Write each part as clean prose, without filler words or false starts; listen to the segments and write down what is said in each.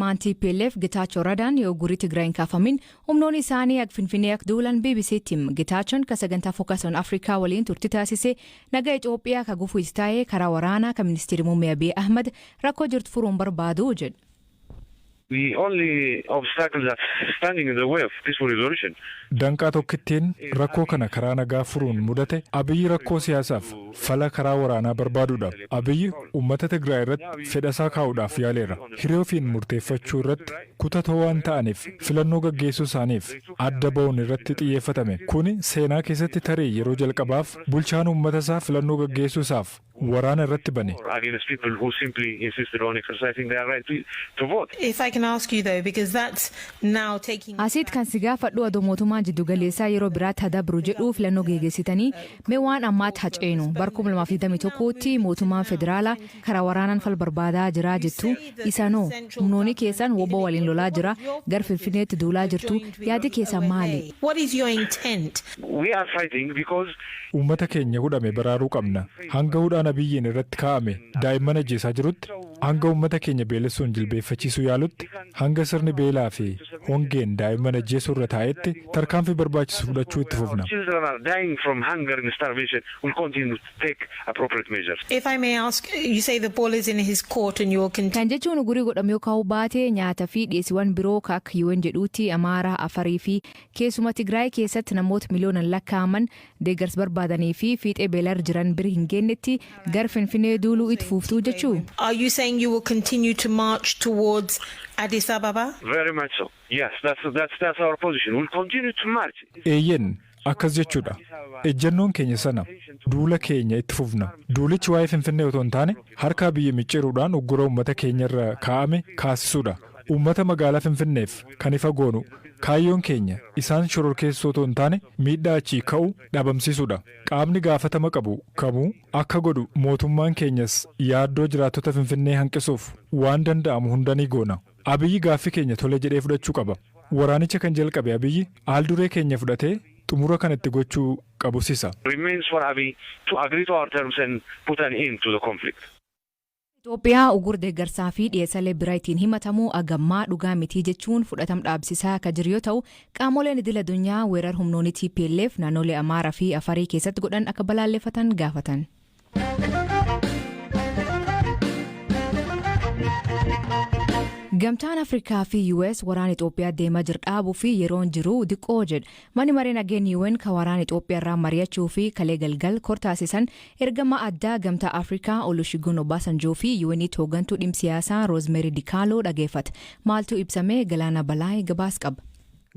Himaan TPLF Getaachoo Radaan yoo uggurri Tigraay hin kaafamin humnoonni isaanii akka Finfinnee akka duulan BBCtti hima. Getaachoon kan sagantaa Focus on Africa waliin turtii taasise, nagaa Itoophiyaa ka gufuu itti taa'e karaa waraanaa kan ministeerri muummee Abiy Ahmad rakkoo jirtu furuun barbaadu jedhu. The only obstacle that's standing in the way of peaceful resolution. Danqaa tokkittiin rakkoo kana karaa nagaa furuun mudate Abiyyi rakkoo siyaasaaf fala karaa waraanaa barbaaduudha. Abiyyi uummata Tigraay irratti fedhasaa kaa'uudhaaf yaaleera. Hiree ofiin murteeffachuu irratti kutatoo waan ta'aniif filannoo gaggeessuu isaaniif adda ba'uun irratti xiyyeeffatame. Kuni seenaa keessatti tarii yeroo jalqabaaf bulchaan uummata isaa filannoo gaggeessuu isaaf waraana irratti bane. Against people who simply insisted on exercising their right to vote. If I can ask you, though, because that's now taking. Asitti kan si gaafadhu, adoo mootummaan jiddu galeessaa yeroo biraatti hadabru jedhu filannoo geggeessitanii, mee waan ammaatti haceenu, bara 2021tti mootummaan federaalaa karaa waraanaan fal barbaadaa jira jettu. Isanoo humnoonni keessan WBO waliin lolaa jira, gara Finfinneetti duulaa jirtu, yaadi keessan maali? What is your intent? We are fighting because Uummata keenya hudhame baraaruu qabna. Hanga hudhaan Abiyyiin irratti kaa'ame daa'imman ajjeesaa jirutti, hanga uummata keenya beelessuun jilbeeffachiisuu yaalutti, hanga sirni beelaa fi hongeen daa'imman ajjeesuu irra taa'etti tarkaanfii barbaachisu fudhachuu itti fufna. Children are dying from hunger and starvation, we'll continue to take appropriate measures. If I may ask, you say the ball is in his court and you will continue. Kan jechuun ugurii godhame yoo kaa'uu baate, nyaata fi dhiyeessiiwwan biroo ka akka UN jedhuutti Amaaraa, Afarii fi keessuma Tigraay keessatti namoota miliyoonaan lakkaa'aman deeggarsa barbaadanii fi fiixee beelarra jiran bira hin geenyetti gara Finfinnee duuluu itti fuftuu jechuu? Are you saying you will continue to march towards Addis Ababa? Very much so. Yes, that's our position. We'll continue to march. Eeyyen, akkas jechuudha. Ejjennoon keenya sana, duula keenya itti fufna. Duulichi waa'ee Finfinnee otoo hin taane harka biyya micciiruudhaan uggura uummata keenya irra kaa'ame kaasisuudha. Uummata magaalaa Finfinneef kan ifa goonu, kaayyoon keenya isaan shororkeessoo otoo hin taane miidhaa achii ka'u dhabamsiisuudha. Qaamni gaafatama qabu kamuu akka godhu, mootummaan keenyas yaaddoo jiraattota Finfinnee hanqisuuf waan danda'amu hunda ni goona. Abiyyi gaaffii keenya tole jedhee fudhachuu qaba. Waraanicha kan jalqabe Abiyyi haal duree keenya fudhatee xumura kan itti gochuu qabus isa. Remains for Abiy to agree to our terms and put an end to the conflict. Itoophiyaa ugur deeggarsaa fi dhiyeessalee biraa ittiin himatamuu agammaa dhugaa mitii jechuun fudhatam dhaabsisaa akka jiru yoo ta'u, qaamoleen idil addunyaa weerar humnoonni TPLF naannolee Amaaraa fi Afarii keessatti godhan akka balaaleffatan gaafatan. Gamtaan Afrikaa fi US waraana Itoophiyaa deemaa jiru dhaabuu fi yeroon jiru diqqoo jedha. Manni maree nageenya UN kan waraana Itoophiyaa irraa mari'achuu fi kalee galgal kor taasisan ergama addaa Gamtaa Afrikaa Olusegun Obasanjoo fi UN'tti hooggantuu dhimma siyaasaa Roozmeeri Dikaaloo dhageeffata. Maaltu ibsame? Galaana Balaay gabaas qaba.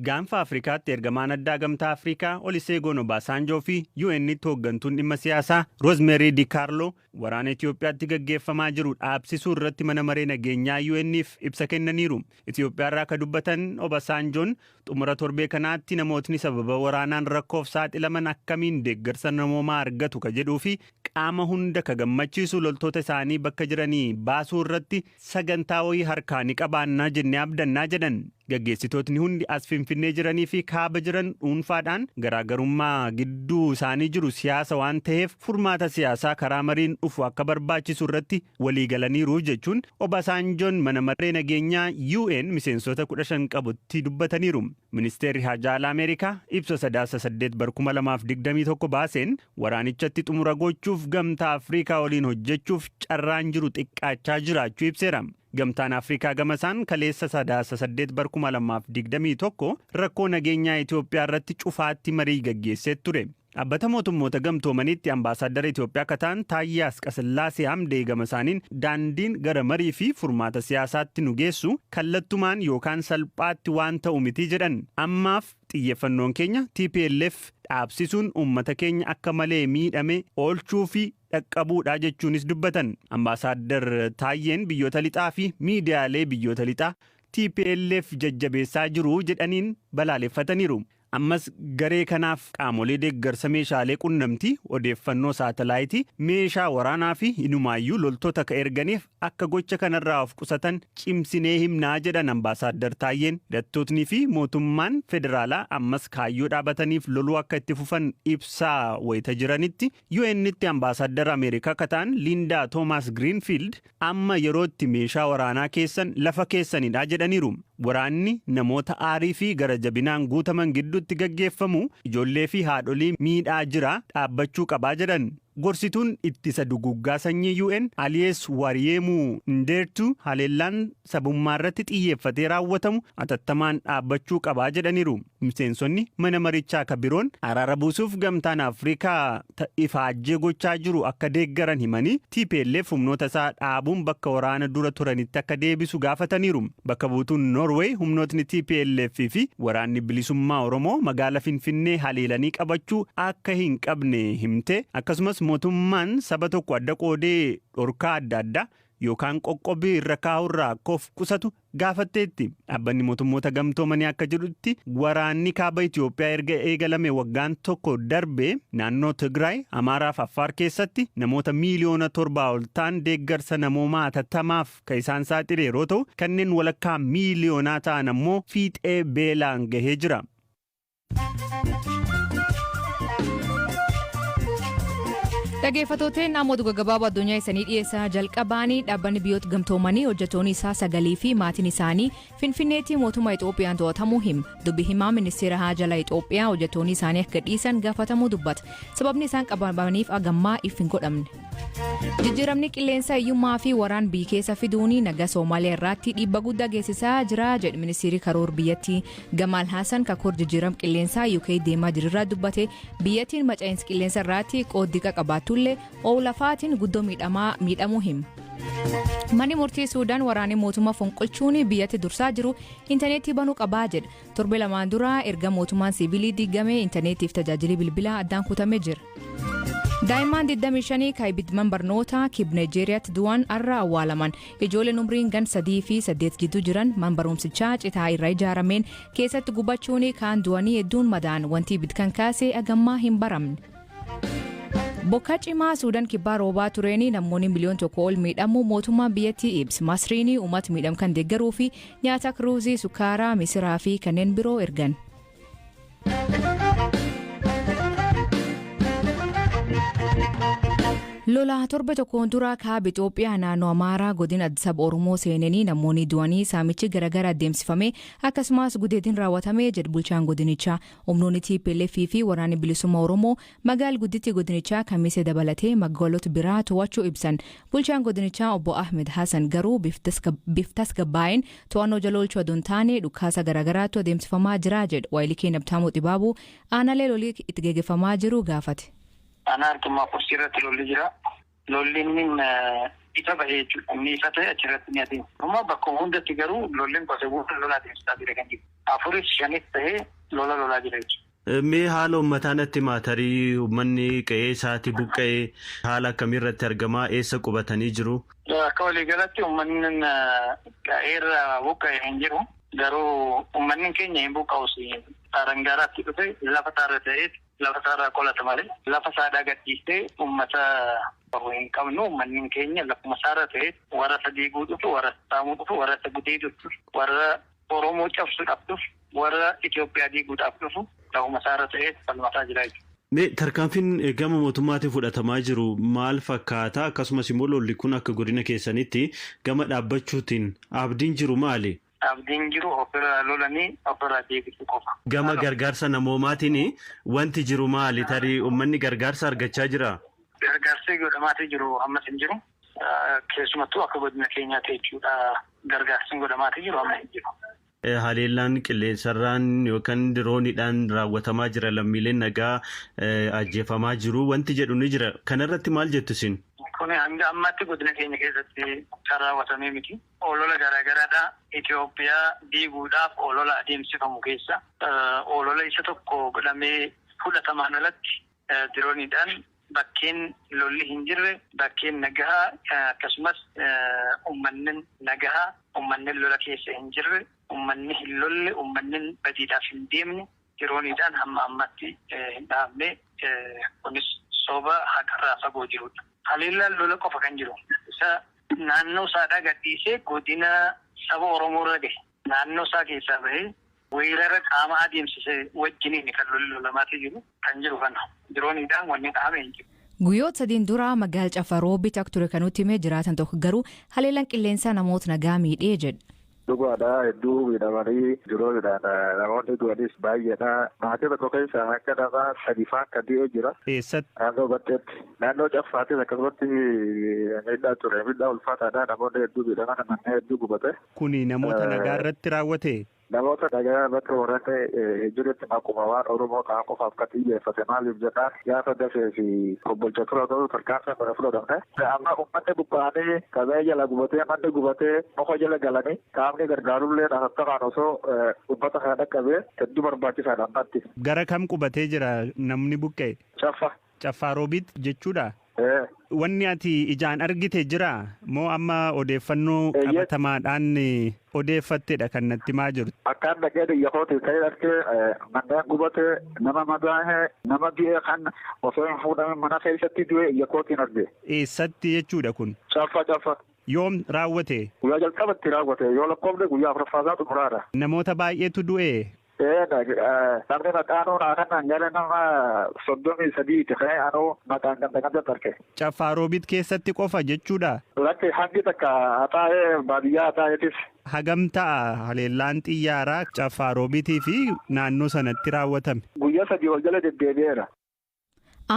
Gaanfa Afrikaatti ergamaan addaa Gamtaa Afrikaa Olusegun Obasanjoo fi UN'tti hooggantuun dhimma siyaasaa Roozmeeri Di Kaarloo waraana Itoophiyaatti gaggeeffamaa jiru dhaabsisuu irratti mana maree nageenyaa UN'if ibsa kennaniiru. Itoophiyaa irraa akka dubbatan Obasanjoon, xumura torbee kanaatti namootni sababa waraanaan rakkoof saaxilaman akkamiin deeggarsa namoomaa argatu ka jedhuu fi qaama hunda ka gammachiisu loltoota isaanii bakka jiranii baasuu irratti sagantaa wayii harkaa ni qabaannaa jennee abdannaa jedhan. Gaggeessitootni hundi as Finfinnee jiranii fi kaaba jiran dhuunfaadhaan garaagarummaa gidduu isaanii jiru siyaasa waan ta'eef furmaata siyaasaa karaa mariin dhufu akka barbaachisu irratti walii galaniiru jechuun Obasanjoon mana maree nageenyaa UN miseensota 15 qabutti dubbataniiru. Ministeerri Haajaa Alaa Ameerikaa ibsa Sadaasa 8 bar 2021 baaseen waraanichatti xumura gochuuf Gamtaa Afrikaa waliin hojjechuuf carraan jiru xiqqaachaa jiraachuu ibseera. Gamtaan Afrikaa gamasaan kaleessa Sadaasa 8 bar 2021 rakkoo nageenyaa Itoophiyaa irratti cufaatti marii gaggeessee ture. Dhaabbata Mootummoota Gamtoomaniitti ambaasaaddara Itoophiyaa akka ta'an Taayyee Asqasillaasee Hamdee gama isaaniin, daandiin gara marii fi furmaata siyaasaatti nu geessu kallattumaan yookaan salphaatti waan ta'u miti jedhan. Ammaaf xiyyeeffannoon keenya TPLF dhaabsisuun uummata keenya akka malee miidhame oolchuu fi dhaqqabuudha jechuunis dubbatan. Ambaasaaddar Taayyeen biyyoota lixaa fi miidiyaalee biyyoota lixaa TPLF jajjabeessaa jiru jedhaniin balaaleffataniiru. Ammas garee kanaaf qaamolee deeggarsa meeshaalee qunnamtii, odeeffannoo saatalaayitii, meeshaa waraanaa fi inumaayyuu loltoota ka erganiif akka gocha kanarraa of qusatan cimsinee himnaa jedhan ambaasaaddar Taayyeen. Hidhattootni fi mootummaan federaalaa ammas kaayyoo dhaabataniif loluu akka itti fufan ibsaa wayita jiranitti, UN'tti ambaasaaddar Ameerikaa akka ta'an Lindaa Toomaas Giriinfiild amma yerootti meeshaa waraanaa keessan lafa keessanidha jedhaniiru. Waraanni namoota aarii fi gara jabinaan guutaman gidduutti gaggeeffamu ijoollee fi haadholii miidhaa jira, dhaabbachuu qabaa jedhan. Gorsituun ittisa duguggaa sanyii UN Aliyees Wariyeemuu Ndeertu haleellaan sabummaa irratti xiyyeeffatee raawwatamu atattamaan dhaabbachuu qabaa jedhaniiru. Miseensonni mana marichaa ka biroon araara buusuuf Gamtaan Afrikaa ifaajjee gochaa jiru akka deeggaran himanii, TPLF humnoota isaa dhaabuun bakka waraana dura turanitti akka deebisu gaafataniiru. Bakka buutuun Norway humnootni TPLF fi Waraanni Bilisummaa Oromoo magaala Finfinnee haleelanii qabachuu akka hin qabne himte, akkasumas mootummaan saba tokko adda qoodee dhorkaa adda addaa yookaan qoqqobbii irra kaa'urraa akka of qusatu gaafatteetti. Dhaabbanni Mootummoota Gamtoomanii akka jedhutti, waraanni kaaba Itoophiyaa erga eegalame waggaan tokko darbe naannoo Tigraay, Amaaraa fi Affaar keessatti namoota miiliyoona 7 ol ta'an deeggarsa namoomaa atattamaaf ka isaan saaxile yeroo ta'u, kanneen walakkaa miiliyoonaa ta'an ammoo fiixee beelaan gahee jira. Dhaggeeffattooteen, amma oduu gaggabaaboo addunyaa isanii dhiyeessaa. Jalqabaanii, dhaabbanni Biyyoota Gamtoomanii hojjettoonni isaa sagalii fi maatiin isaanii Finfinneetti mootummaa Itoophiyaan to'atamuu hima. Dubbi himaa ministeera haajala Itoophiyaa hojjettoonni isaanii akka dhiisan gaafatamuu dubbata. Sababni isaan qabamaniif agammaa if hin godhamne. Jijjiiramni qilleensaa hiyyummaa fi waraan biyya keessa fiduun nagaa Soomaaliyaa irratti dhiibba guddaa geessisaa jira jedhe ministeerri karoora biyyattii. Gamaal Hassan kakoor jijjiirama qilleensaa UK deemaa jirurraa dubbate. Biyyattiin maca'iinsa qilleensa irratti qooddi qabaatullee oowu lafaatiin guddoo miidhamuu hima. Manni murtii Suudaan waraanni mootummaa fonqolchuun biyyatti dursaa jiru intarneetii banuu qabaa jedha. Torbe 2n dura erga mootummaan siivilii diigame intarneetiif tajaajilli bilbilaa addaan kutamee jira. Daa'imman 25 kan ibidman barnoota kib Naayijeeriyaatti du'an har'a awwaalaman. Ijoolleen umriin gan 3 fi 8 gidduu jiran man barumsichaa citaa irra ijaarameen keessatti gubachuun kaan du'anii hedduun madaan. Wanti ibid kan kaase hagammaa hin baramne. Bokkaa cimaa Suudaan Kibbaa roobaa tureen namoonni miliyoona 1 ol miidhamuu mootummaan biyyattii ibsa. Masriin uummata miidham kan deeggaruu fi nyaata akka ruuzii, sukkaaraa, misiraa fi kanneen biroo ergan. Lola torba tokkoon dura kaaba Itoophiyaa naannoo Amaaraa godina saba Oromoo seenanii namoonni du'anii, saamichi garaagaraa adeemsifame, akkasumas gudeetiin raawwatame jedhu bulchaan godinichaa. Humnoonni TPLF fi Waraanni Bilisummaa Oromoo magaala gudditti godinichaa Kamisee dabalatee magaalota biraa to'achuu ibsan. Bulchaan godinichaa obbo Ahmed Hassan garuu biftas tasgabbaa'een to'annoo jala oolchuu aduun taane dhukaasa garaagaraatu adeemsifamaa jira jedhu. Waayilii keenya Abtaamuu Xibaabuu aanaalee lolii itti geggeeffamaa jiru gaafate. Aanaa Arxummaa Fursii irratti lolli jira. Lolli inni ifa bahee jechuudha. Inni ifa ta'e achirratti ni adeema. Amma bakkuma hundatti garuu lolli qotee bulaa lola adeemsisaa jira kan jiru. Afuris shanis ta'ee lola lolaa jira jechuudha. Mee haala uummataa natti himaa, tarii uummanni qe'ee isaatti buqqa'ee haala akkamii irratti argamaa, eessa qubatanii jiru? Akka waliigalatti uummanni qe'eerra buqqa'e hin jiru. Garuu uummanni keenya hin buqqa'us, Taarangaaraatti dhufe lafa isaarra ta'ee lafa isaarraa qolata malee lafa isaadhaa gadhiistee uummata bahu hin qabnu. Uummanni keenya lafuma isaarra ta'ee warra isa diiguu dhufu, warra isa saamuu dhufu, warra isa gudeeduu dhufu, warra Oromoo cabsuudhaaf dhufu, warra Itoophiyaa diiguudhaaf dhufu lafuma isaarra ta'ee falmataa jira jechuudha. Mee tarkaanfiin gama mootummaatiin fudhatamaa jiru maal fakkaata? Akkasumas immoo lolli kun akka godina keessanitti gama dhaabbachuutiin abdiin jiru maali? Abdiin jiru ofirraa lolanii ofirraa deebisuu qofa. Gama gargaarsa namoomaatiin wanti jiru maali? Tarii uummanni gargaarsa argachaa jiraa? Gargaarsi godhamaatii jiru ammas hin jiru. Keessumattuu akka godina keenyaatti jechuudha, gargaarsi godhamaatii jiru amma hin jiru. Haleellaan qilleensarraan yookaan dirooniidhaan raawwatamaa jira, lammiileen nagaa ajjeefamaa jiru wanti jedhu ni jira. Kanarratti maal jettu isin? Kun hanga ammaatti godina keenya keessatti kan raawwatamee miti. Olola garaagaraadha. Itoophiyaa diiguudhaaf olola adeemsifamu keessa olola isa tokko godhamee fudhatamaan alatti, dirooniidhaan bakkeen lolli hin jirre, bakkeen nagahaa, akkasumas uummanni nagahaa, uummanni lola keessa hin jirre, uummanni hin lolle, uummanni badiidhaaf hin deemne. Dirooniidhaan hamma ammatti hin dhahamne. Kunis soba haqarraa fagoo jirudha. Haleellaan lola qofa kan jiru. Isa naannoo isaadhaa gadhiisee godina saba Oromoo irra gahe. Naannoo isaa keessaa bahee weerara qaama adeemsisee wajjiniin kan lolli lolamaatii jiru kan jiru kana. Dirooniidhaan wanni dhahame hin jiru. Guyyoota 3n dura magaala Caffaa Roobitti akka ture kan nutti himee jiraatan tokko garuu haleellaan qilleensaa namoota nagaa miidhee jedha. Dhugaadha, hedduu miidhamanii jiruudha. Namoonni du'anis baay'eedha. Maatii tokko keessa akka nama sadi fa'aa akka du'e jira. Eessatti? Naannoo Batteetti. Naannoo Caffaattis akkasumatti miidhaa ture. Miidhaa ulfaataadha. Namoonni hedduu miidhaman, manneen hedduu gubate. Kuni namoota nagaa irratti raawwate? Namoota nagaa bakka warreen jirutti maquma waan Oromoo ta'an qofaaf kan xiyyeeffate. Maaliif jennaan, gaafa Dasee fi Kombolcha tura ta'uu tarkaanfii kana fudhatamne. Amma uummanni buqqa'anii, qabeenya jala gubatee, manni gubatee, muka jala galanii, qaamni gargaarullee hatattamaan osoo uummata kana dhaqqabee hedduu barbaachisaadha ammatti. Gara kam qubatee jira namni buqqa'e? Caffa. Caffaa Roobiit jechuudha? Wanni ati ijaan argite jira moo amma odeeffannoo qabatamaadhaan odeeffattedha kan natti himaa jirtu? Akkaan dhaqee biyya kootii ta'ee argee, manneen gubatee, nama madaa'ee, nama du'e, kan osoo hin fuudhamin mana keessatti du'e ija kootiin arge. Eessatti jechuudha kun? Caffa, Caffa. Yoom raawwate? Guyyaa jalqabatti raawwate. Yoo lakkoofne guyyaa afuraffaasaa xumuraadha. Namoota baay'eetu du'e? Namni maqaanuu naa kanaan gara nama 33ti ka'ee anuu maqaan ganda gandatti arge. Caffaa Roobiit keessatti qofa jechuudha? Lakki, hangi takka Haxaa'ee, baadiyyaa Haxaa'eetis. Hagam ta'a haleellaan xiyyaaraa Caffaa Roobiitii fi naannoo sanatti raawwatame? Guyyaa 3 wal jala deddeebi'eera.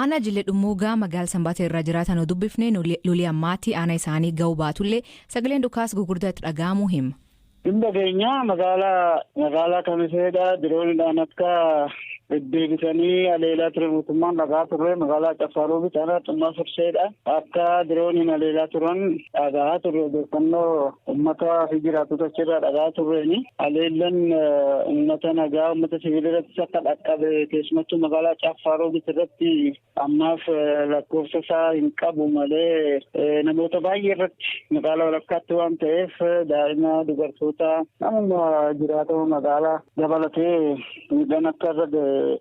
Aanaa Jilee Dhummuugaa magaala Sanbaata irraa jiraatan dubbifnee, lolii ammaatii aanaa isaanii ga'uu baatullee sagaleen dhukaas gurguddaa itti dhaga'amuu hima. Dhimma keenya magaalaa Kamiseedha. Dirooniidhaan akka deddeebisanii haleelaa ture mootummaan dhagaa turre. Magaalaa Caffaa Roobii aanaa Xummaa Furseedha. Akka dirooniin haleelaa turan dhagaa turre, odeeffannoo uummataa fi jiraattota achirraa dhagaa turreeni. Haleellaan uummata nagaa, uummata siviilii irrattis akka dhaqqabe, keessumattuu magaalaa Caffaa Roobii irratti ammaaf lakkoofsa isaa hin qabu malee namoota baay'ee irratti, magaalaa walakkaatti waan ta'eef, daa'ima, dubartoota, namuma jiraatama magaalaa dabalatee miidhaan akka irra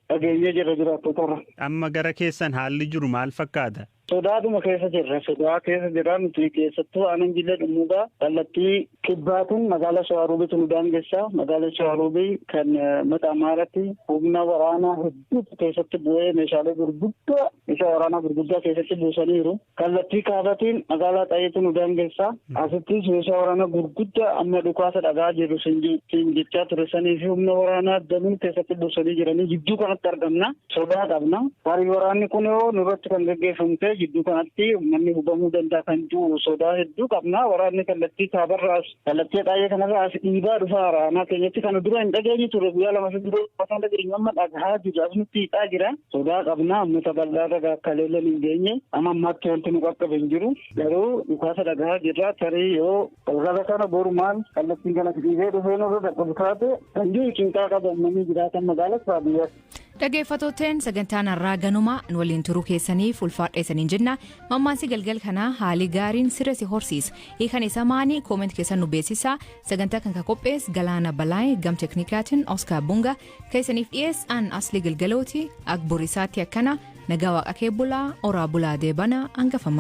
dhageenyee jirra jiraattota irra. Amma gara keessan haalli jiru maal fakkaata? Sodaatuma keessa jirra. Sodaa keessa jirra nuti, keessattuu aanaan Jillee Dhummuugaa kallattii kibbaatiin magaalaa Shawaaruubiitu nu daangessa. Magaalaa Shawaaruubii kan mata Amaaraatti humna waraanaa hedduutu keessatti bu'ee, meeshaalee gurguddaa, meeshaa waraanaa gurguddaa keessatti buusaniiru. Kallattii kaabatiin magaalaa Xayiitu nu daangessa. Asittis meeshaa waraanaa gurguddaa amma dhukaasa dhagaa jiru siin jechaa ture sanii fi humna waraanaa danuu keessatti buusanii jiranii jidduu kanatti argamna. Sodaa qabna. Tarii waraanni kun yoo nurratti kan gaggeeffamu ta'e, jidduu kanatti uummanni hubamuu danda'a kan jiru sodaa hedduu qabna. Waraanni kallattii kaabarraas kallattii Xaayee kanarraas dhiibaa dhufaa aanaa keenyatti. Kana dura hin dhageenye ture. Guyyaa 2 dura osoo dhageenyu amma dhagahaa jiru, as nutti hiixaa jira. Sodaa qabna. Uummata bal'aa irra akka leellan hin geenye. Amma ammaatti wanti nu qaqqabe hin jiru. Garuu dhukaasa dhagahaa jirra. Tarii yoo galgala kana boru maal kallattiin kanatti dhiibee dhufee nurra dhaqqabu taate kan jiru cinqaa qaba uummanni jiraatan magaalas baadiyyaas. Dhaggeeffattooteen, sagantaan har'aa ganuma. Nu waliin turuu keessaniif ulfaadha isaniin jenna. Mammaansi galgal kanaa "Haalli gaariin sirra si horsiisa." Hiikan isa maanii? Comment keessan nu beeksisa. Sagantaa kan qophees Galaana Balaay, gam teknikaatiin Oskaar Bunga, keessaniif dhiyees an Asli Galgalooti. Ak borisaatti akkana nagaa waaqa kee bulaa, oraa bulaa, deebana hangafamaa.